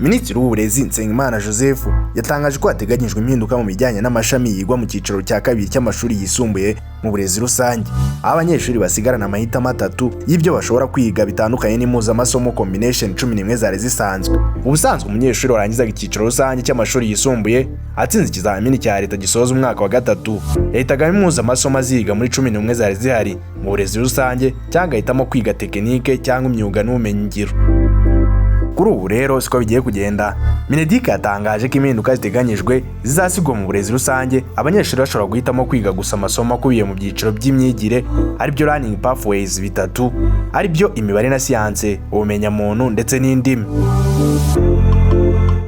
Minisitiri w'Uburezi, Nsengimana Joseph, yatangaje ko hateganyijwe impinduka mu bijyanye n'amashami yigwa mu cyiciro cya kabiri cy'amashuri yisumbuye mu burezi rusange, aho abanyeshuri basigarana amahitamo atatu y'ibyo bashobora kwiga, bitandukanye n'impuzamasomo combination 11 zari zisanzwe. Ubusanzwe umunyeshuri warangizaga icyiciro rusange cy'amashuri yisumbuye atsinze ikizamini cya leta gisoza umwaka wa gatatu, yahitagamo impuzamasomo aziga muri 11 zari zihari mu burezi rusange, cyangwa agahitamo kwiga tekinike cyangwa imyuga n'ubumenyingiro. Kuri ubu rero siko bigiye kugenda. MINEDUC yatangaje ko impinduka ziteganyijwe zizasigwa mu burezi rusange, abanyeshuri bashobora guhitamo kwiga gusa amasomo akubiye mu byiciro by'imyigire, aribyo learning pathways bitatu, aribyo imibare na siyanse, ubumenyamuntu ndetse n'indimi.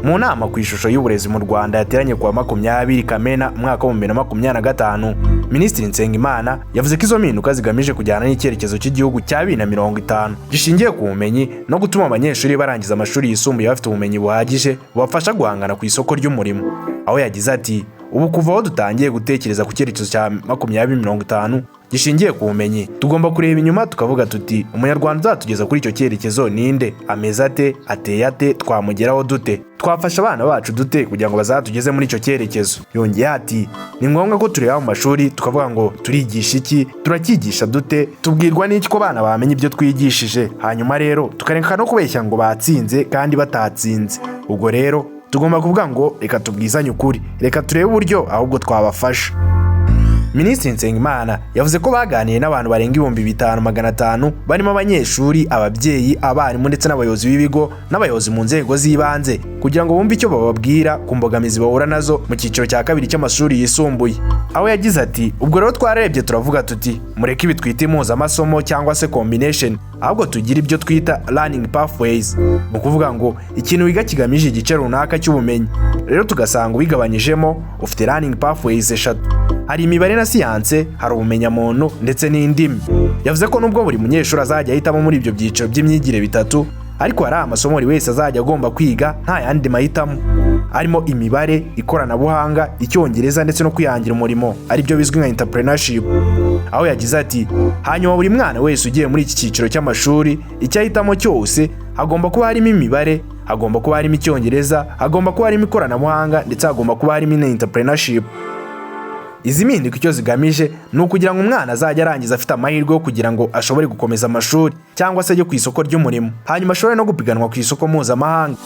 Mu nama ku ishusho y'uburezi mu Rwanda yateranye kuwa 20 Kamena umwaka wa 2025, Minisitiri Nsengimana yavuze ko izo mpinduka zigamije kujyana n'icyerekezo cy'igihugu cya 2050 gishingiye ku bumenyi, no gutuma abanyeshuri barangiza amashuri yisumbuye bafite ubumenyi buhagije bubafasha guhangana ku isoko ry'umurimo. Aho yagize ati: "Ubu kuva aho dutangiye gutekereza ku cyerekezo cya 2050 gishingiye ku bumenyi, tugomba kureba inyuma tukavuga tuti: umunyarwanda uzatugeza kuri icyo cyerekezo ninde? Ameze ate? Ateye ate? Twamugeraho dute? Twafasha abana bacu dute kugira ngo bazatugeze muri icyo cyerekezo?" Yongeyeho ati: "Ni ngombwa ko tureba mu mashuri tukavuga ngo turigisha iki? Turacyigisha dute? Tubwirwa n'iki ko abana bamenya ibyo twigishije? Hanyuma rero tukareka no kubeshya ngo batsinze kandi batatsinze. Ubwo rero tugomba kuvuga ngo reka tubwizanye ukuri, reka turebe uburyo ahubwo twabafasha." Minisitiri Nsengimana yavuze ko baganiye n'abantu barenga 5500, barimo abanyeshuri, ababyeyi, abarimu ndetse n'abayobozi b'ibigo n'abayobozi mu nzego z'ibanze, kugira ngo bumve icyo bababwira ku mbogamizi bahura nazo mu cyiciro cya kabiri cy'amashuri yisumbuye. Aho yagize ati: "Ubwo rero twararebye turavuga tuti mureke ibi twita impuzamasomo cyangwa se combination, ahubwo tugire ibyo twita learning pathways, ni ukuvuga ngo ikintu wiga kigamije igice runaka cy'ubumenyi. Rero tugasanga ubigabanyijemo ufite learning pathways eshatu: hari imibare na siyanse, hari ubumenyamuntu ndetse n'indimi." Yavuze ko nubwo buri munyeshuri azajya ahitamo muri ibyo byiciro by'imyigire bitatu, ariko hari amasomo buri wese azajya agomba kwiga nta yandi mahitamo, arimo imibare, ikoranabuhanga, icyongereza ndetse no kwihangira umurimo, aribyo bizwi nka entrepreneurship. Aho yagize ati: "Hanyuma buri mwana wese ugiye muri iki cyiciro cy'amashuri, icyo ahitamo cyose hagomba kuba harimo imibare, hagomba kuba harimo icyongereza, hagomba kuba harimo ikoranabuhanga ndetse hagomba kuba harimo na entrepreneurship." Izi mpinduka icyo zigamije ni ukugira ngo umwana azajye arangiza afite amahirwe yo kugira ngo ashobore gukomeza amashuri cyangwa se ajye ku isoko ry'umurimo, hanyuma ashobore no gupiganwa ku isoko mpuzamahanga.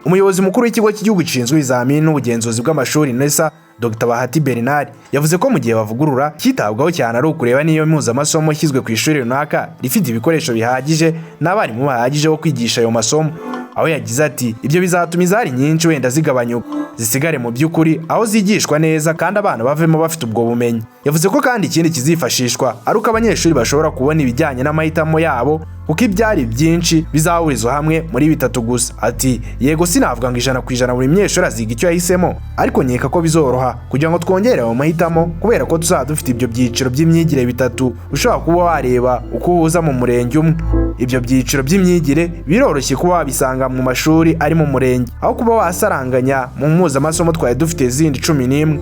Umuyobozi mukuru w'Ikigo cy'Igihugu gishinzwe Ibizamini n'Ubugenzuzi bw'Amashuri, NESA, Dr Bahati Bernard, yavuze ko mu gihe bavugurura, cyitabwaho cyane ari ukureba niyo impuzamasomo ishyizwe ku ishuri runaka rifite ibikoresho bihagije n'abarimu bahagije bo kwigisha ayo masomo. Aho yagize ati: "Ibyo bizatuma izari nyinshi wenda zigabanyuka, zisigare mu by'ukuri aho zigishwa neza, kandi abana bavemo bafite ubwo bumenyi." Yavuze ko kandi ikindi kizifashishwa ari uko abanyeshuri bashobora kubona ibijyanye n'amahitamo yabo, kuko ibyari byinshi bizahurizwa hamwe muri bitatu gusa. Ati: "Yego, sinavuga ngo 100% buri munyeshuri aziga icyo yahisemo, ariko nkeka ko bizoroha kugira ngo twongere ayo mahitamo, kubera ko tuzaba dufite ibyo byiciro by'imyigire bitatu ushobora kuba wareba uko uhuza mu murenge umwe. Ibyo byiciro by'imyigire biroroshye kuba wabisanga mu mashuri ari mu murenge, aho kuba wasaranganya mu mpuzamasomo twari dufite zindi 11."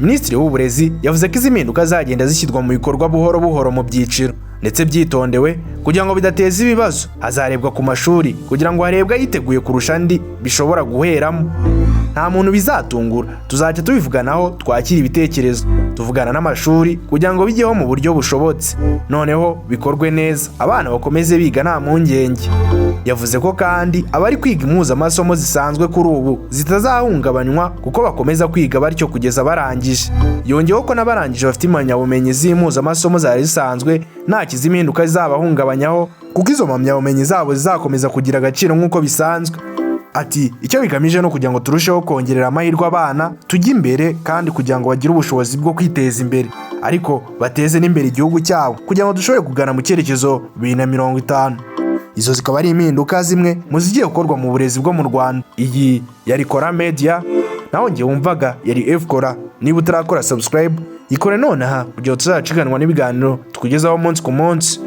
Minisitiri w'Uburezi yavuze ko izi mpinduka zagenda zishyirwa mu bikorwa buhoro buhoro mu byiciro ndetse byitondewe kugira ngo bidateza ibibazo. Hazarebwa ku mashuri kugira ngo harebwe ayiteguye kurusha andi bishobora guheramo. Nta muntu bizatungura, tuzajya tubivuganaho, twakira ibitekerezo, tuvugana n'amashuri kugira ngo bijyeho mu buryo bushobotse, noneho bikorwe neza, abana bakomeze biga nta mpungenge. Yavuze ko kandi abari kwiga impuzamasomo zisanzwe kuri ubu zitazahungabanywa, kuko bakomeza kwiga batyo kugeza barangije. Yongeyeho ko n'abarangije bafite impamyabumenyi z'impuzamasomo zari zisanzwe nta kizimpinduka zizabahungabanyaho, kuko izo mpamyabumenyi zabo zizakomeza kugira agaciro nk'uko bisanzwe. Ati: "Icyo bigamije ni ukugira ngo turusheho kongerera amahirwe abana, tujye imbere, kandi kugira ngo bagire ubushobozi bwo kwiteza imbere, ariko bateze n'imbere igihugu cyabo, kugira ngo dushobore kugana mu cyerekezo 2050." Izo zikaba ari impinduka zimwe mu zigiye gukorwa mu burezi bwo mu Rwanda. Iyi yari Kora Media, naho njye wumvaga yari F Kora. Niba utarakora subscribe, yikore nonaha kugira ngo tuzaciganwa n'ibiganiro tukugezaho umunsi ku munsi.